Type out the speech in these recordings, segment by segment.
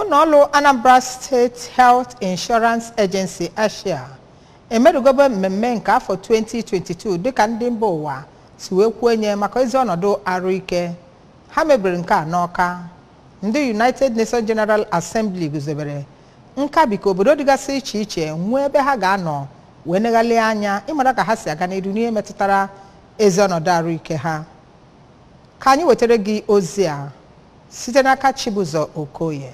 Ụlọọrụ Anambra State Health Insurance Agency, ASHIA, emerugobe mmemme nke afọ 2022 dịka ndị mba ụwa si wee kwuo nye maka ezi ọnọdụ arụike. Ha mebiri nke a n'Ọka. Ndị United Nations General Assembly guzobere nkabi ka obodo dịgasị iche iche nwee ebe ha ga-anọ wee neghalị anya ịmara ka ha si aga n'iru n'ihe metụtara ezi ọnọdụ arụike ha. Ka anyị wetara gị ozi a site n'aka Chibụzọ Okoye.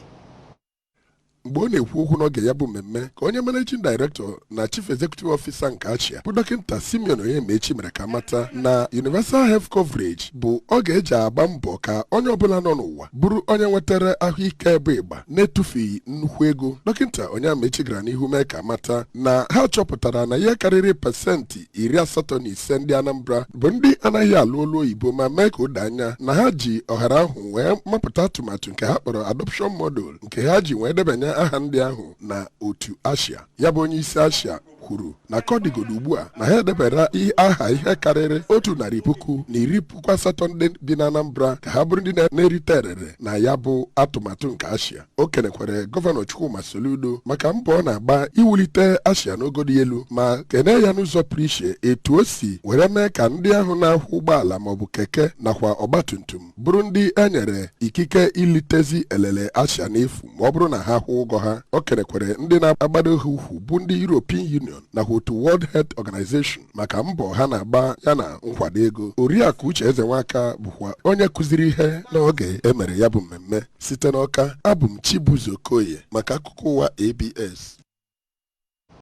Mgbe ọ na-ekwu okwu n'oge ya bụ mmemme, ka onye Managing Director na Chief Executive Officer nke ASHIA, bụ Dọkịta Simeon Onyemaechi, mere ka mata na Universal Health Coverage bụ oge eji agba mbọ ka onye ọbụla nọ n'ụwa bụrụ onye nwetara ahụike bụ ịgba na-etufughị nnukwu ego. Dọkịta Onyemaechi gara n'ihu mee ka mata na ha chọpụtara na ihe karịrị 85% ndị Anambra bụ ndị anaghị alụ olu oyibo, ma mee ka o doo anya na ha ji ọhara ahụ wee mapụta atụmatụ nke ha kpọrọ adoption model, nke ha ji wee debanye aha ndị ahụ na otu ASHIA. Ya bụ onye isi ASHIA kwuru na ka ọ dịgodo ugbu a, na ha edebara aha ihe karịrị 110,000 ndị bi na Anambra ka ha bụrụ ndị na-erite erere na ya bụ atụmatụ nke ASHIA. O kenekwere Gọvanọ Chukwuma Soludo maka mbọ ọ na-agba iwulite ASHIA n'ogo dị elu, ma kene ya n'ụzọ pụrụ iche etu o si were mee ka ndị ahụ na-akwụ ụgbọala maọbụ keke nakwa ọgbatumtum bụrụ ndị e nyere ikike ilitezi elele ASHIA n'efu ma ọ bụrụ na ha kwụọ ụgwọ ha. O kenekwere ndị na-agbado ha ukwu, bụ ndị European Union nakwa otu World Health Organization, maka mbọ ha na-agba ya na nkwado ego. Oriakụ Uche Eze Nwaka bụkwa onye kụziri ihe n'oge emere ya bụ mmemme. Site n'Ọka, abụ m Chibuzo Okoye maka akụkọ ụwa ABS.